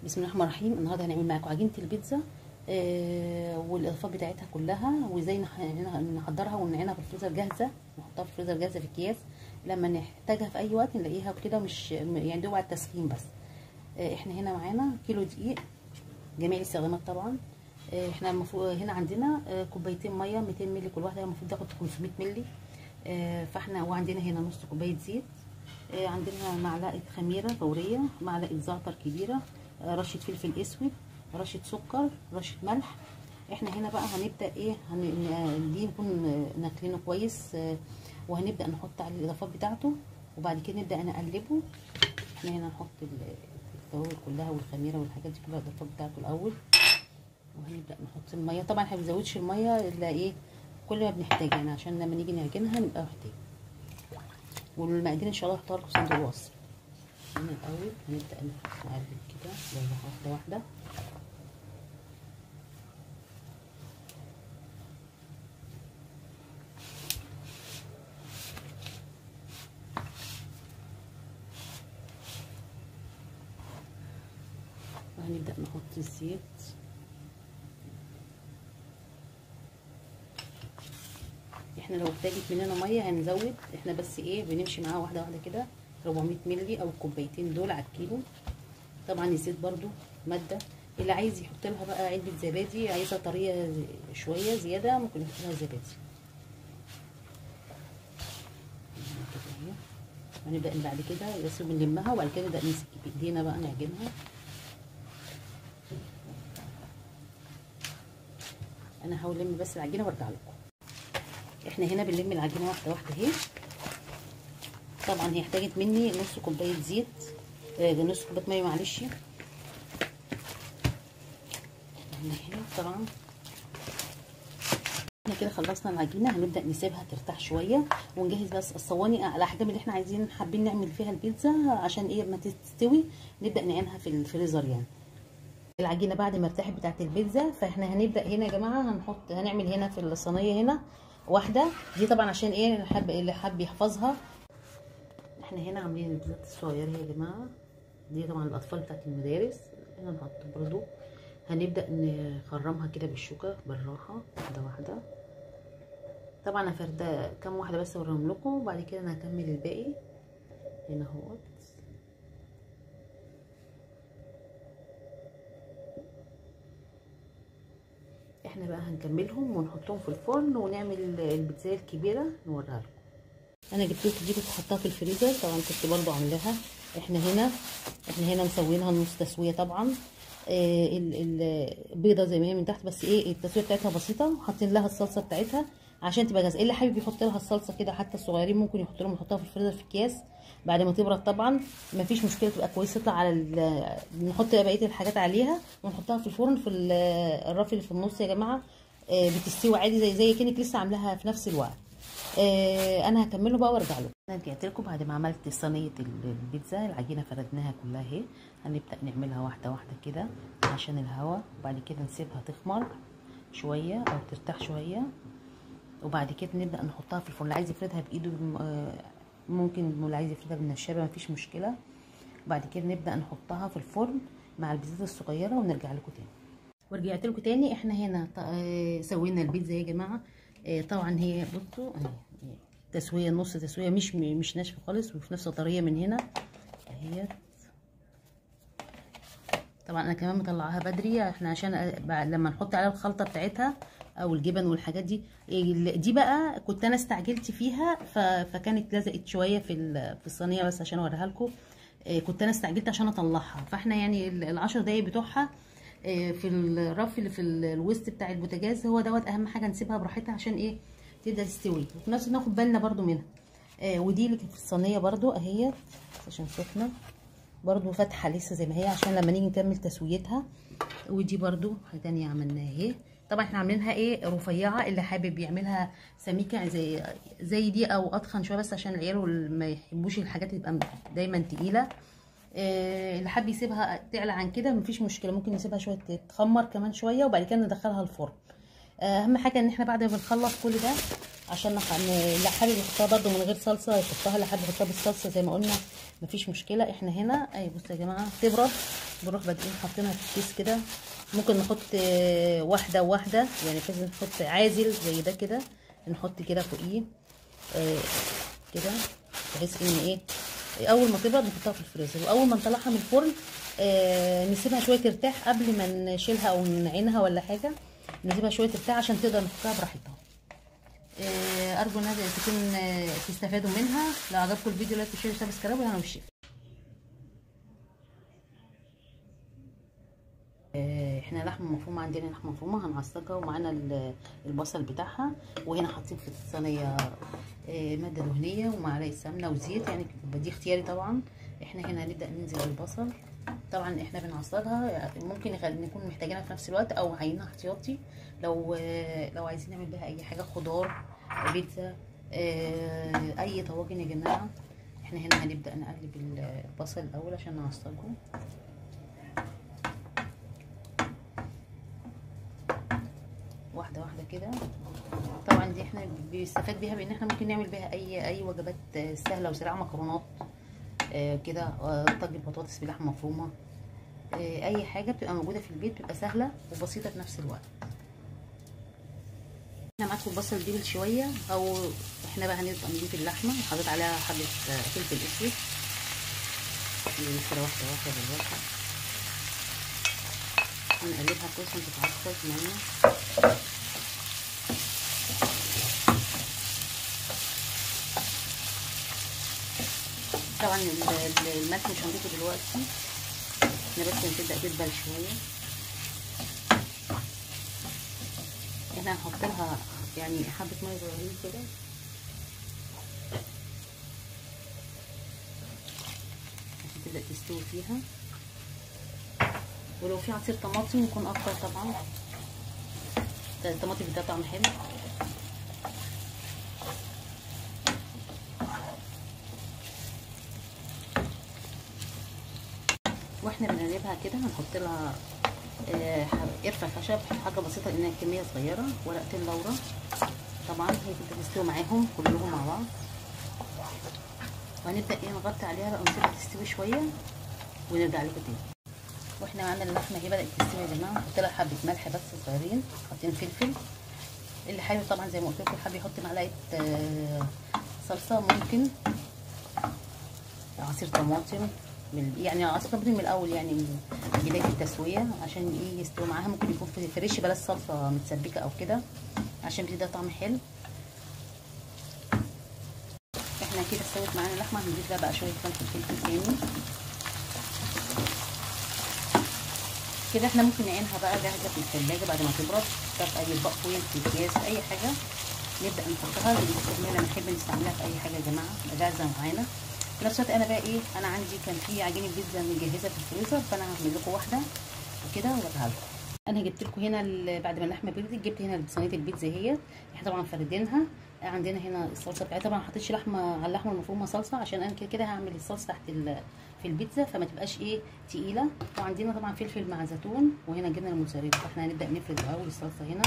بسم الله الرحمن الرحيم. النهارده هنعمل معاكم عجينه البيتزا والاضافات بتاعتها كلها، وازاي نحضرها ونعينها في الفريزر جاهزة، نحطها في الفريزر جاهزة في اكياس لما نحتاجها في اي وقت نلاقيها كده، مش يعني دوب على التسخين بس. احنا هنا معانا كيلو دقيق جميع الاستخدامات طبعا. احنا المفروض هنا عندنا كوبايتين مية 200 مللي كل واحدة، المفروض تاخد 500 مللي. فاحنا وعندنا هنا نص كوباية زيت، عندنا معلقه خميره فورية، معلقه زعتر كبيرة، رشه فلفل اسود، رشه سكر، رشه ملح. احنا هنا بقى هنبدا ايه، دي نكون ناكلينه كويس، وهنبدا نحط عليه الاضافات بتاعته، وبعد كده نبدا نقلبه. احنا هنا نحط التوابل كلها والخميره والحاجات دي كلها، الاضافات بتاعته الاول، وهنبدا نحط المية. طبعا احنا ما بنزودش المية الا ايه كل ما بنحتاج، يعني عشان لما نيجي نعجنها نبقى محتاج. والمقادير ان شاء الله هحطها لكم في صندوق الوصف. هنا الاول هنبدا نقلب كده واحدة واحدة. وهنبدا نحط الزيت، احنا لو احتاجت مننا مية هنزود، احنا بس ايه بنمشي معاها واحدة واحدة كده. 400 مللي او الكوبايتين دول على الكيلو. طبعا الزيت برضو مادة، اللي عايز يحط لها بقى علبة زبادي، عايزه طرية شوية زيادة ممكن يحط لها زبادي. هنبدا بعد كده بس بنلمها، وبعد كده نبدا نمسك بايدينا بقى نعجنها. انا هحاول الم بس العجينة وارجع لكم. احنا هنا بنلم العجينة واحدة واحدة اهي. طبعا هي احتاجت مني نص كوباية زيت، نص كوباية مية معلش. طبعا احنا كده خلصنا العجينة، هنبدا نسيبها ترتاح شوية ونجهز بس الصواني على الاحجام اللي احنا عايزين حابين نعمل فيها البيتزا، عشان ايه ما تستوي نبدا نعينها في الفريزر. يعني العجينة بعد ما ارتاحت بتاعت البيتزا، فاحنا هنبدا هنا يا جماعة هنعمل هنا في الصينية هنا واحدة دي، طبعا عشان ايه اللي حاب يحفظها. احنا هنا عاملين البيتزات الصغيرة يا جماعة، دي طبعا الاطفال بتاعت المدارس. هنا نحط برضو، هنبدا نخرمها كده بالشوكة بالراحة واحدة واحدة. طبعا انا فرده كام واحدة بس اوريهم لكم، وبعد كده انا هكمل الباقي هنا اهوت. احنا بقى هنكملهم ونحطهم في الفرن ونعمل البيتزا الكبيرة نوريها لكم. انا جبت لكم دي كنت حطاها في الفريزر، طبعا كنت برضو عاملاها. احنا هنا مسوينها نص تسويه طبعا، البيضة زي ما هي من تحت، بس ايه التسوية بتاعتها بسيطة، وحاطين لها الصلصه بتاعتها عشان تبقى جاهزة. اللي حابب يحط لها الصلصه كده، حتى الصغيرين ممكن يحط لهم، يحطوها في الفريزر في اكياس بعد ما تبرد طبعا مفيش مشكلة، تبقى كويسة. تطلع على نحط بقية الحاجات عليها ونحطها في الفرن في الرف اللي في النص يا جماعة. بتستوي عادي زي كانك لسه عاملاها في نفس الوقت. انا هكمله بقى وارجع لكم. انا رجعت لكم بعد ما عملت صينية البيتزا، العجينة فردناها كلها اهي. هنبدا نعملها واحدة واحدة كده عشان الهواء، وبعد كده نسيبها تخمر شوية او ترتاح شوية، وبعد كده نبدا نحطها في الفرن. اللي عايز يفردها بايده ممكن، اللي عايز يفردها بالنشابه مفيش مشكلة. بعد كده نبدا نحطها في الفرن مع البيتزا الصغيرة ونرجع لكم تاني. ورجعت لكم تاني. احنا هنا سوينا البيتزا يا جماعة. طبعا هي بصوا تسويه نص تسويه، مش ناشفة خالص، وفي نفس طرية من هنا اهي. طبعا انا كمان مطلعاها بدري احنا عشان لما نحط عليها الخلطة بتاعتها او الجبن والحاجات دي. دي بقى كنت انا استعجلت فيها فكانت لزقت شوية في الصينية، بس عشان اوريها لكم. كنت انا استعجلت عشان اطلعها، فاحنا يعني ال10 دقايق بتوعها في الرف اللي في الوسط بتاع البوتاجاز هو دوت اهم حاجة، نسيبها براحتها عشان ايه تبدا تستوي، وفي نفس الوقت ناخد بالنا برده منها. ودي اللي في الصينية برده اهي عشان سخنة برده، فاتحة لسه زي ما هي عشان لما نيجي نكمل تسويتها. ودي برده حاجة ثانية عملناها اهي. طبعا احنا عاملينها ايه رفيعة، اللي حابب يعملها سميكة زي دي او اتخن شوية، بس عشان العيال ما يحبوش الحاجات تبقى دايما تقيلة. اللي حاب يسيبها تعلى عن كده مفيش مشكلة، ممكن نسيبها شوية تتخمر كمان شوية وبعد كده ندخلها الفرن. اهم حاجة ان احنا بعد ما بنخلص كل ده عشان اللي حابب يحطها برده من غير صلصه يحطها، اللي حابب يحطها بالصلصه زي ما قلنا مفيش مشكلة. احنا هنا اهي بصوا يا جماعة تبرد، بنروح بادئين حاطينها في الكيس كده. ممكن نحط واحدة واحدة يعني، بحيث نحط عازل زي ده كده، نحط كده فوقيه كده، بحيث ان ايه اول ما تبرد نحطها في الفريزر، واول ما نطلعها من الفرن نسيبها شوية ترتاح قبل ما نشيلها او نعينها ولا حاجة، نسيبها شوية ترتاح عشان تقدر نحطها براحتها. ارجو انها تكون تستفادوا منها. لو عجبكم الفيديو like و share و subscribe، وهنا والشير. احنا لحمه مفرومه، عندنا لحمه مفرومه هنعصجها، ومعانا البصل بتاعها، وهنا حاطين في الصينية مادة دهنية ومعلقة سمنه وزيت، يعني دي اختياري طبعا. احنا هنا هنبدا ننزل بالبصل. طبعا احنا بنعصجها، ممكن نكون محتاجينها في نفس الوقت او عينها احتياطي لو عايزين نعمل بها اي حاجة، خضار، بيتزا، اي طواجن يا جماعة. احنا هنا هنبدا نقلب البصل الاول عشان نعصجه. واحدة واحدة كده. طبعا دي احنا بنستفاد بيها بان احنا ممكن نعمل بيها اي وجبات سهلة وسريعة، مكرونات كده، طاجن بطاطس بلحمه مفرومه، اي حاجة بتبقى موجودة في البيت، بتبقى سهلة وبسيطة في نفس الوقت. احنا معاكم البصل دبل شوية، او احنا بقى هنبدا نضيف اللحمة. حطيت عليها حبه فلفل اسود كده، واحدة واحدة بالراحة، ونقلبها كويس عشان تتعصج معانا. طبعا الملح مش هنضيفه دلوقتي، احنا بس هتبدا تدبل شوية. احنا هنحط لها يعني حبه مية صغيرين كده، عشان تبدا تستوي فيها. ولو في عصير طماطم يكون افضل طبعا، الطماطم بيديها طعم حلو. واحنا بنقلبها كده هنحط لها قرفه خشب، حاجة بسيطة لانها كمية صغيرة، ورقتين لورا طبعا هي تبدا تستوي معاهم كلهم مع بعض. وهنبدا ايه نغطي عليها بقى ونسيبها تستوي شوية ونرجع لكم تاني. واحنا معانا اللحمة اهي بدات تستوي يا جماعة. نحط لها حبه ملح بس صغيرين، حاطين فلفل. اللي حابب طبعا زي ما قلت لكم حابب يحط معلقه صلصه، ممكن عصير طماطم، يعني عصير طماطم من الاول، يعني من بداية التسوية عشان ايه يستوي معاها. ممكن يكون فريش بلاش صلصه متسبكه او كده عشان بتدي طعم حلو. احنا كده استوت معانا اللحمة، هنضيف لها بقى شوية ملح وفلفل تاني كده. احنا ممكن نعينها بقى جاهزة في الثلاجة بعد ما تبرد، في اي اطباق foil، في اكياس، اي حاجة نبدا نحطها للاستعمال لما نحب نستعملها في اي حاجة يا جماعة، جاهزة معانا. في نفس الوقت انا بقى ايه، انا عندي كان في عجينه بيتزا مجهزة في الفريزر، فانا هعمل لكم واحدة وكده واوريها لكم. انا جبت لكم هنا بعد ما اللحمة بردت، جبت هنا صينية البيتزا اهي، احنا طبعا فردينها. عندنا هنا الصلصه بتاعتها، طبعا ما حطيتش لحمه على اللحمة المفرومه صلصه عشان انا كده كده هعمل الصلصه تحت في البيتزا فما تبقاش ايه تقيلة. وعندنا طبعا فلفل مع زيتون، وهنا جبنه الموتزاريلا. فاحنا هنبدا نفرد الاول الصلصه هنا.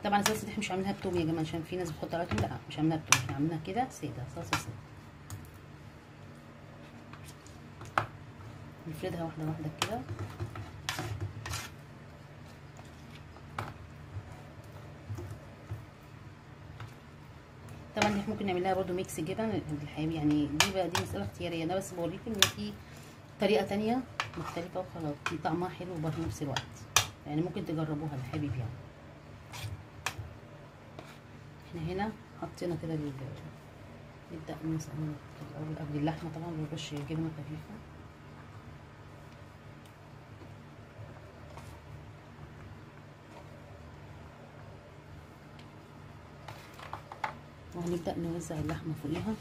طبعا الصلصه دي احنا مش عاملينها بتوم يا جماعة عشان في ناس بتحط عليها توم، لا مش عاملينها بتوم، احنا عاملينها كده ساده، صلصه ساده. نفردها واحدة واحدة كده. طبعا احنا ممكن نعمل لها برده mix جبن الحقيقة، يعني دي بقى دي مسالة اختيارية، انا بس بوريكم ان في طريقه تانية مختلفة وخلاص، دي طعمها حلو وبرده في نفس الوقت، يعني ممكن تجربوها الحبيب. يعني احنا هنا حطينا كده نبدا الاول قبل اللحمة طبعا بنرش جبنه خفيفة. وهنبدأ نوزع اللحمة فوقيها.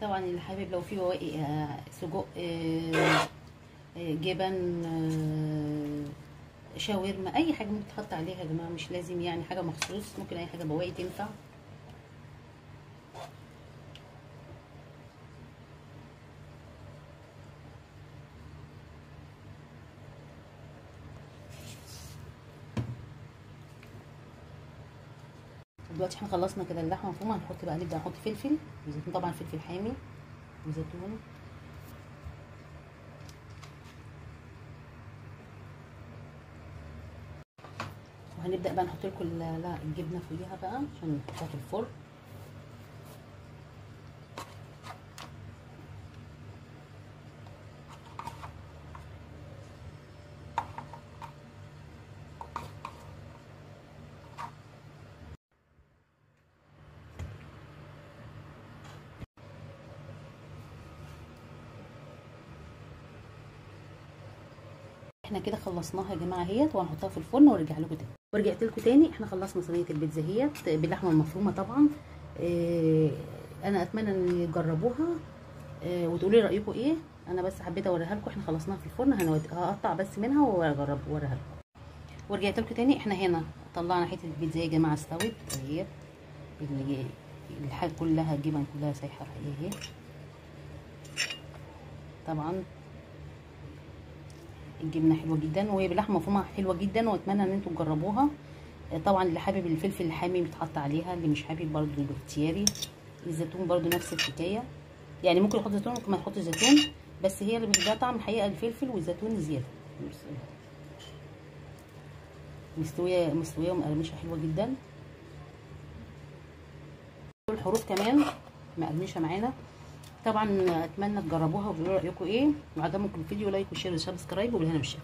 طبعا اللي حابب لو في بواقي سجق، جبن، شاورما، اي حاجة ممكن تحط عليها يا جماعة، مش لازم يعني حاجة مخصوص، ممكن اي حاجة بواقي تنفع. دلوقتي احنا خلصنا كده اللحمة المفرومه، هنحط بقى، نبدا نحط فلفل وزيتون، طبعا فلفل حامي وزيتون. وهنبدا بقى نحط لكم الجبنة فوقيها بقى عشان نحطها في الفرن. احنا كده خلصناها يا جماعة اهيت، وهنحطها في الفرن وارجع لكم تاني. ورجعت لكم تاني، احنا خلصنا صينية البيتزا اهيت باللحمه المفرومه طبعا. اه انا اتمنى ان تجربوها وتقولوا لي رايكم ايه. انا بس حبيت اوريها لكم. احنا خلصناها في الفرن، هقطع بس منها واجرب واوريها لكم. ورجعت لكم تاني، احنا هنا طلعنا حتة البيتزا يا جماعة، استوت اهيت، الحاجة كلها الجبن كلها سايحه اهي. طبعا الجبنة حلوة جدا، وهي باللحمه مفرومه حلوة جدا، واتمنى ان انتم تجربوها. طبعا اللي حابب الفلفل الحامي بيتحط عليها، اللي مش حابب برضو باختياري. الزيتون برضو نفس الحكاية، يعني ممكن يحط زيتون ممكن ما يحطش زيتون، بس هي اللي بتديها طعم الحقيقة الفلفل والزيتون زيادة. مستوية مستوية ومقرمشه حلوة جدا. الحروف كمان مقرمشه معانا. طبعا اتمنى تجربوها وتقولوا رايكم ايه. وعجبكم الفيديو like و share و subscribe، وبالهنا والشفا.